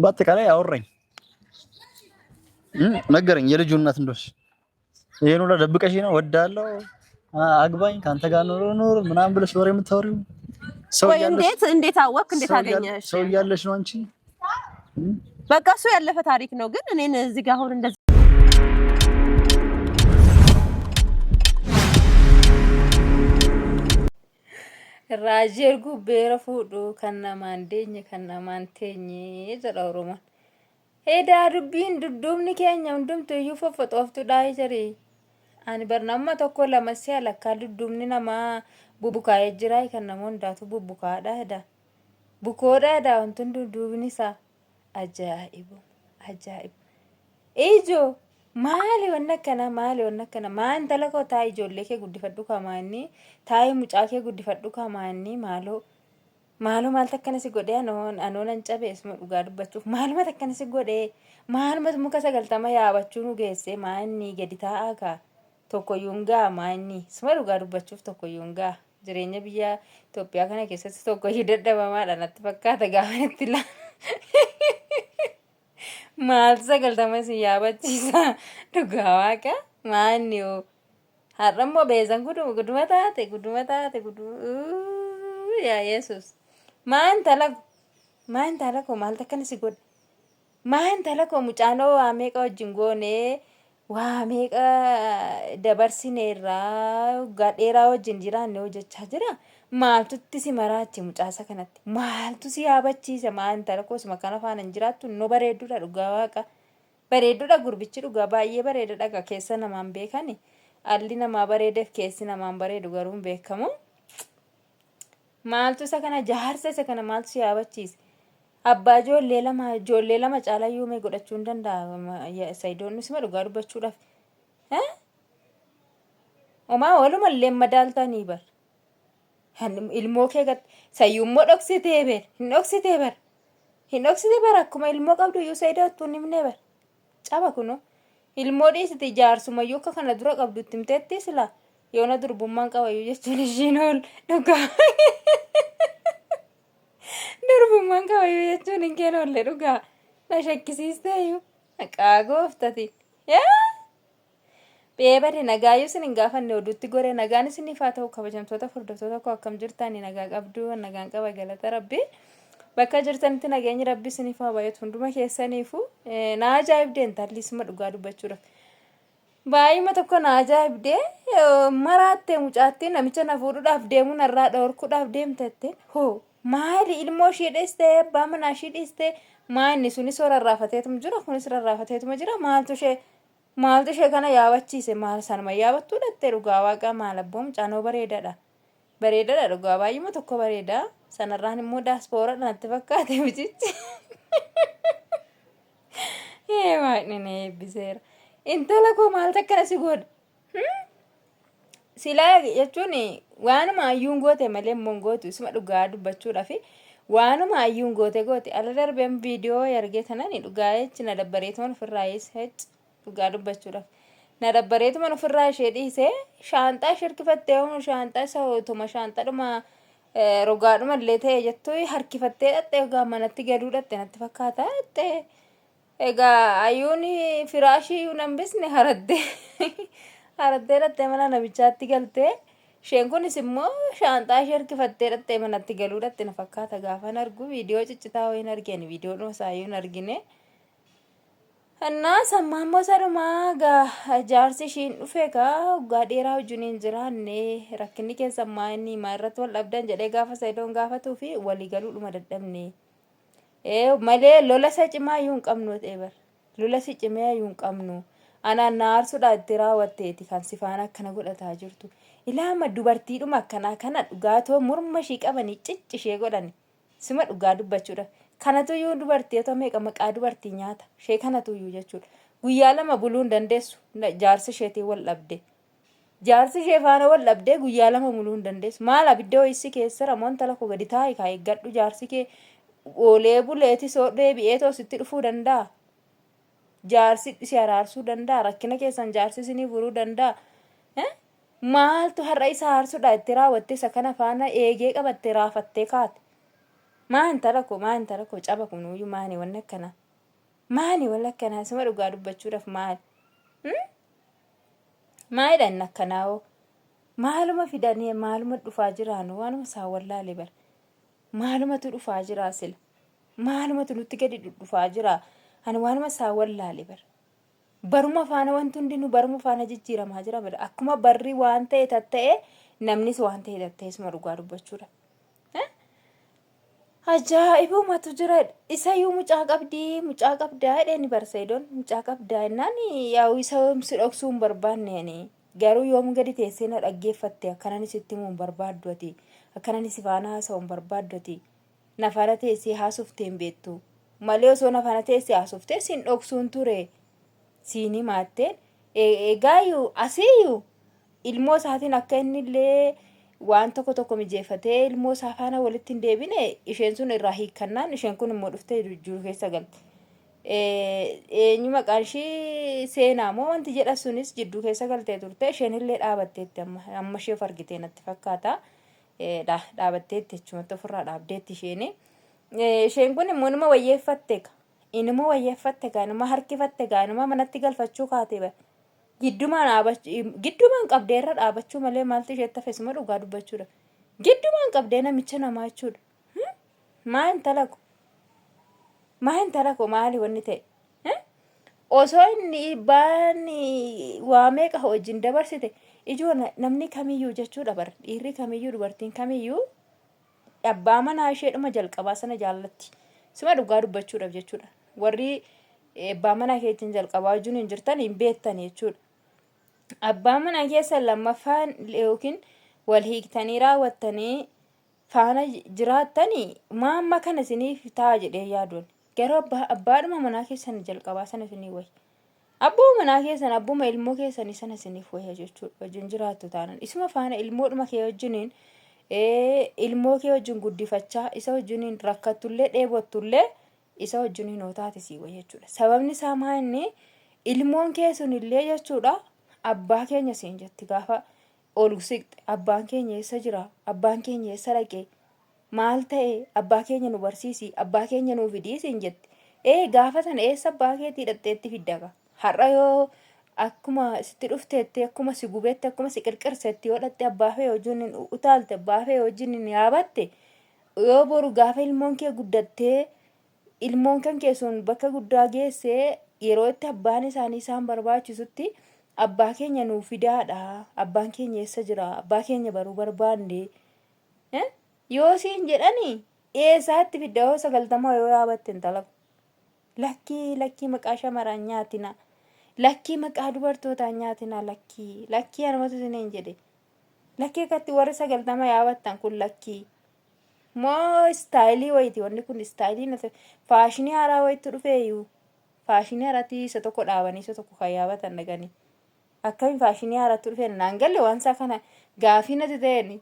በአጠቃላይ አወራኝ፣ ነገረኝ የልጁ እናት እንደሆንሽ። ይሄን ሁላ ደብቀሽ ነው ወዳለው አግባኝ ከአንተ ጋር ኖር ኖር ምናምን ብለሽ ወሬ የምታወሪው ሰው እንዴት እንዴት አወክ? እንዴት አገኘሽ? ሰው እያለሽ ነው አንቺ። በቃ እሱ ያለፈ ታሪክ ነው። ግን እኔን እዚህ ጋር አሁን እንደዚህ Raajii erguu beera fuudhu kan namaan deenye kan namaan teenye jedha Oromoon. Edaa dubbiin dudduubni keenya hundumtu iyyuu foffoxooftuudhaa jirii. Ani bar nama tokko lama si'a lakkaa dudduubni namaa bubukaa'ee jira kan nama hundaatu bubbukaadha edaa. Bukoodha edaa wanti dudduubni isaa. Ajaa'ibu ajaa'ibu. Ijoo maali wanni akkanaa maali wanni akkanaa maa intala koo taa'ii ijoollee kee guddifadhu kamaanni taa'ii mucaa kee guddifadhu kamaanni maaloo maaloo maaltu akkana si godhee anoo nan cabe isuma dhugaa dubbachuuf maalumatu akkana si godhee maalumatu muka 90 yaabachuu nu geesse maanni gadi taa'aa kaa tokkoyyuu hin ga'a maanni isuma dhugaa dubbachuuf tokkoyyuu hin ga'a jireenya biyya Itoophiyaa kana keessatti tokkoyyuu dadhabamaadha natti fakkaata gaafa itti ilaalu. Maaltu 90 isin yaabachiisa dhugaa waaqa maanni hoo har'a immoo beezan guduma guduma taate guduma taate guduma yaa yesus maa intala maa intala koo maaltu akkana si godhe maa intala koo mucaanoo waa meeqa wajjin goonee waa meeqa dabarsineerraa waggaa dheeraa wajjin jiraanne hojjechaa jira. Maaltu itti si maraache mucaasa kanatti? Maaltu si yaabachiise? Maa intala koosuma kana faana hin jiraattu? Innoo bareedduudha dhugaa waaqa. Bareedduudha gurbichi dhugaa baay'ee bareeda dhaga keessa namaan beekani. Alli namaa bareedeef keessi namaan bareedu garuu hin beekamu. Maaltu isa kana jaarsa isa kana maaltu si yaabachiise? Abbaa ijoollee lama ijoollee lama caalaa iyyuu mee godhachuu hin danda'a Sayidoon isuma dhugaa dubbachuudhaaf. Homaa waluma illee madaaltanii bar. Ilmoo kee gat sayyummoo dhoksitee ber hin dhoksitee bar. Hin dhoksitee bar akkuma ilmoo qabdu iyyuu Sayidoo ittuu hin himnee bar. Caba kunoo. Ilmoo dhiisiti jaarsumayyuu akka kana dura qabdu itti himteetti silaa. Yoona durbummaan qabayyuu jechuun ishiin ool dhugaa. Durbummaan qabayyuu jechuun hin keen oolle dhugaa. Na shakkisiisteeyyuu. Maqaa gooftatiin. Yaa! Bee bade nagaayyuu isin hin gaafanne oduutti goree nagaan isiniif haa ta'u kabajamtoota hordoftoota koo akkam jirtani nagaa qabdu nagaan qaba galata rabbi bakka jirtanitti nageenyi rabbi isiniif haa baay'atu hunduma keessaniifu na ajaa'ibde intalli isuma dhugaa dubbachuudhaaf baay'uma tokko na ajaa'ibde maraatte mucaattiin namicha na fuudhuudhaaf deemuu narraa dhorkuudhaaf deemtette hoo maali ilmoo ishii dhiiste abbaa manaa ishii dhiiste maa inni sunis rarraafateetuma jira kunis rarraafateetuma jira maaltu ishee Maaltu ishee kana yaabachiise maal sanuma yaabattuu dhattee dhugaa waaqaa maal abboo mucaanoo bareedadha. Bareedadha dhugaa baay'uma tokko bareeda. Sanarraan immoo daaspooradha natti fakkaate mucichi. Ee waaqni na eebbiseera. Intala koo maaltu akkana si godha? Silaa jechuun waanuma ayyuun goote malee immoo hin gootu isuma dhugaa dubbachuudhaaf waanuma ayyuun goote goote ala darbeen viidiyoo argee tanan dhugaa jechi na dabbareetuman ofirraa hiise dhugaa dubbachuudhaaf na dabbareetuman ofirraa ishee dhiise shaanxaa ishee harkifattee humna shaanxaa isa utuma shaanxaadhuma rogaadhuma illee ta'e jettu harkifattee dhattee egaa manatti galuu dhatte natti fakkaata dhattee Egaa ayyuun firaashii iyyuu hin hambisne haraddee haraddee dhattee mana namichaatti galtee isheen kunis immoo shaanxaa ishee harkifattee dhattee manatti galuu dhatte na fakkaata gaafan argu viidiyoo ciccitaa wayiin argeen viidiyoo isaa iyyuu hin argine. Innaa sammaa immoo sanumaa gaa jaarsi ishiin dhufe gaa waggaa dheeraa wajjin hin jiraanne rakkinni keessan maa inni maa irratti wal dhabdan jedhee gaafa Sayidoon gaafatuu fi walii galuudhuma dadhabne. Ee malee lola isa cimaa iyyuu hin qabnu ta'e bar. Lola si cimee iyyuu hin qabnu. Anaan na aarsuudhaa itti raawwatteeti kan si faana akkana godhataa jirtu. Ilaama dubartiidhuma akkanaa kana dhugaatoo morma ishii qabanii cicci ishee godhani. Sima dhugaa dubbachuudha. Kanatu iyyuu dubartii otoo meeqa maqaa dubartii nyaata. Ishee kanatu iyyuu jechuudha. Guyyaa lama buluu hin dandeessu. Jaarsi isheetiin wal dhabde. Jaarsi ishee faana wal dhabdee guyyaa lama muluu hin dandeessu. Maal abidda ho'issi keessara moo intala koo gadi taa'i kaa eeggadhu jaarsi kee oolee buleeti soo deebi'ee too sitti dhufuu danda'a. Jaarsi si araarsuu danda'a. Rakkina keessan jaarsi isinii furuu danda'a. Eh? Maaltu har'a isa aarsudha itti raawwatte isa kana faana eegee qabatte raafattee kaate. Maa intala koo maa intala koo caba kunuuyyuu maani wanni akkanaa? Maali wanni akkanaa suma dhugaa dubbachuudhaaf maali? Maalidha inni akkanaa hoo? Maaluma fidanii maaluma dhufaa jiraanu waanuma isaan wallaale bara. Maalumatu dhufaa jiraa sila? Maalumatu nutti gadi dhufaa jiraa? Ani waanuma isaan wallaale bara. Baruma faana wanti hundinuu baruma faana jijjiiramaa jira bara. Akkuma barri waan ta'e tatta'e namnis waan ta'e tatta'e suma dhugaa dubbachuudha. Ajaa'ibumatu jira. Isayyuu mucaa qabdii mucaa qabdaa jedheen barseedoon mucaa qabdaa jennaan yaa'u isa si dhoksuu hin barbaanne ani garuu yoom gadi teessee na dhaggeeffatte akkanan sitti himuu hin barbaaddu ati akkanan si faana haasa'u hin barbaaddu ati na faana teessee haasoftee hin beektu malee osoo na faana teessee haasoftee sin dhoksuun ture siin himaatteen egaayyuu asiiyyuu ilmoo isaatiin akka inni illee waan tokko tokko mijeeffatee ilmoo isaa faana walitti hin deebine isheen sun irraa hiikkannaan isheen kun immoo dhuftee jiru keessa galte. Eenyu maqaan ishii seenaa moo wanti jedha sunis jidduu keessa galtee turte isheen illee dhaabatteetti amma amma ishee of argitee natti fakkaata. Dhaabatteetti jechumatti ofirraa dhaabdeetti isheen. Isheen kun immoo inuma wayyeeffatte ka. Inuma wayyeeffatte ka inuma harkifatte ka inuma manatti galfachuu kaate bara. Giddumaan dhaabachuu giddumaan qabdee irra dhaabachuu malee maaltu isheetti hafe suma dhugaa dubbachuudha. Giddumaan qabdee namicha namaa jechuudha. Maa intala ko maa intala ko maali wanni ta'e? Osoo inni baan waa meeqa wajjin dabarsite ijoo namni kamiyyuu jechuudha bar dhiirri kamiyyuu dubartiin kamiyyuu abbaa manaa isheedhuma jalqabaa sana jaallatti. Suma dhugaa dubbachuudhaaf jechuudha. Warri abbaa manaa keetiin jalqabaa wajjin hin jirtan hin beektan jechuudha. Abbaa manaa keessan lammaffaan yookiin wal hiiktanii raawwattanii faana jiraattanii maa amma kana isiniif ta'a jedhee yaaduun. Garuu abbaadhuma manaa keessan jalqabaa sana isinii wayya. Abbuma manaa keessan abbuma ilmoo keessanii sana isiniif wayya jechuudha. Wajjin jiraattu taanaan. Isuma faana ilmoodhuma kee wajjiniin ilmoo kee wajjin guddifachaa isa wajjiniin rakkattullee dheebottullee isa wajjiniin hoo taate sii wayya jechuudha. Sababni isaa maa inni ilmoon kee sunillee jechuudha abbaa keenya siin jetti gaafa ol siqxe abbaan keenya eessa jira abbaan keenya eessa dhaqe Maal ta'e abbaa keenya nu barsiisi abbaa keenya nuu fidii siin jetti. Ee gaafa sana eessa abbaa keetii dhaqxee itti fidda ka. Har'a yoo akkuma sitti dhufteetti akkuma si gubetti akkuma si qirqirsetti yoo dhaqxe abbaa fee wajjin hin utaalte abbaa fee wajjin hin yaabatte yoo boru gaafa ilmoon kee guddattee ilmoon kan kee sun bakka guddaa geessee yeroo itti abbaan isaanii isaan barbaachisutti abbaa keenya nuu fidaadha abbaan keenya eessa jira abbaa keenya baruu barbaanne Yoo siin jedhani eessaatti fidda yoo 90 yoo yaabatte intala ko. Lakkii lakkii maqaa shamaraan nyaatina. Lakkii maqaa dubartootaan nyaatina lakkii lakkii anumatu isiniin jedhe. Lakkii akkatti warri 90 yaabattan kun lakkii. Moo istaayilii wayiiti wanni kun istaayilii natti faashinii haaraa wayiitti dhufeeyyuu. Faashinii haaraatti isa tokko dhaabanii isa tokko kan yaabatan dhaqanii. Akkami faashinii haaratti dhufeen naan galle waan isaa kana gaafii natti ta'een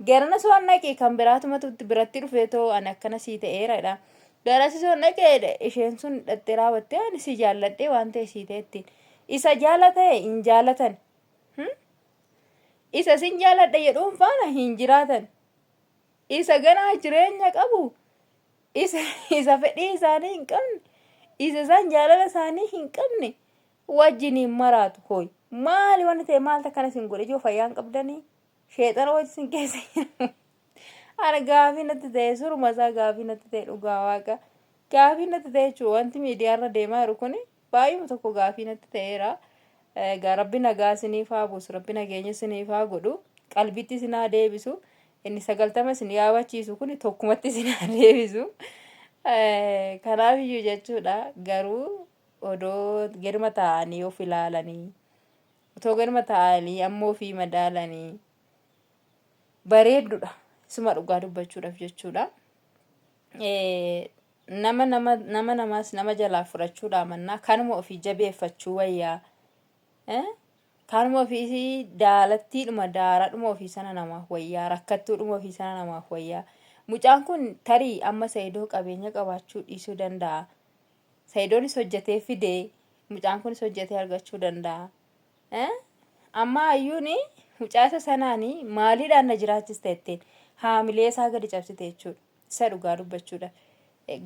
garana soon dhaqe kan biraatumatu biratti dhufee too ani akkana sii ta'eera jedha. Garasi soon dhaqe isheen sun dhattee raawwattee ani si jaalladhee waan ta'e sii ta'e ittiin. Isa jaala ta'e hin jaalatan. Isa sin jaaladha jedhuun faana hin jiraatan. Isa ganaa jireenya qabu isa isa fedhii isaanii hin qabne isa isaan jaalala isaanii hin qabne wajjiniin maraatu hooy maali wanni ta'e maaltu akkana isin godhe ijoo fayyaa hin qabdanii sheexana wajji isin keessa jira ana gaafii natti ta'e suruma isaa gaafii natti ta'e dhugaa waaqa gaafii natti ta'e jechuudha wanti miidiyaarra deemaa jiru kuni baay'uma tokko gaafii natti ta'eera egaa rabbi nagaa isiniif haa buusu rabbi nageenya isiniif haa godhu qalbitti isin haa deebisu inni 90 isin yaabachiisu kun tokkumatti isin haa deebisu kanaaf iyyuu jechuudha garuu odoo gaduma taa'anii of ilaalanii otoo gaduma taa'anii ammoo ofii madaalanii bareeddudha isuma dhugaa dubbachuudhaaf jechuudha. Nama nama nama namaas nama jalaa fudhachuudha mannaa kanuma ofii jabeeffachuu wayyaa. Kanuma ofii daalattiidhuma daaraadhuma ofii sana namaaf wayyaa rakkattuudhuma ofii sana namaaf wayyaa. Mucaan kun tarii amma Saidoo qabeenya qabaachuu dhiisuu danda'a. Saidoonis hojjetee fide mucaan kunis hojjetee argachuu danda'a. Eh? Amma hayyuun mucaa isa sanaani maaliidhaan na jiraachista jetteen haamilee isaa gadi cabsite jechuudha. Isa dhugaa dubbachuudhaaf.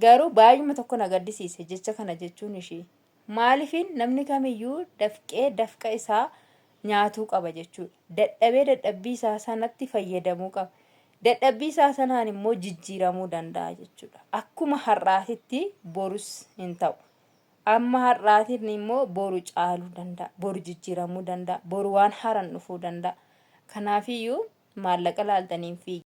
Garuu baay'uma tokko na gaddisiise jecha kana jechuun ishii. Maaliifin namni kamiyyuu dafqee dafqa isaa nyaatuu qaba jechuudha. Dadhabee dadhabbii isaa sanatti fayyadamuu qaba. Dadhabbii isaa sanaan immoo jijjiiramuu danda'a jechuudha. Akkuma har'aatitti borus hin ta'u. Amma har'aatiin immoo boru caaluu danda'a. Boru jijjiiramuu danda'a. Boru waan haaraan dhufuu danda'a. Kanaafiyyuu maallaqa laaltanii hin fiigin.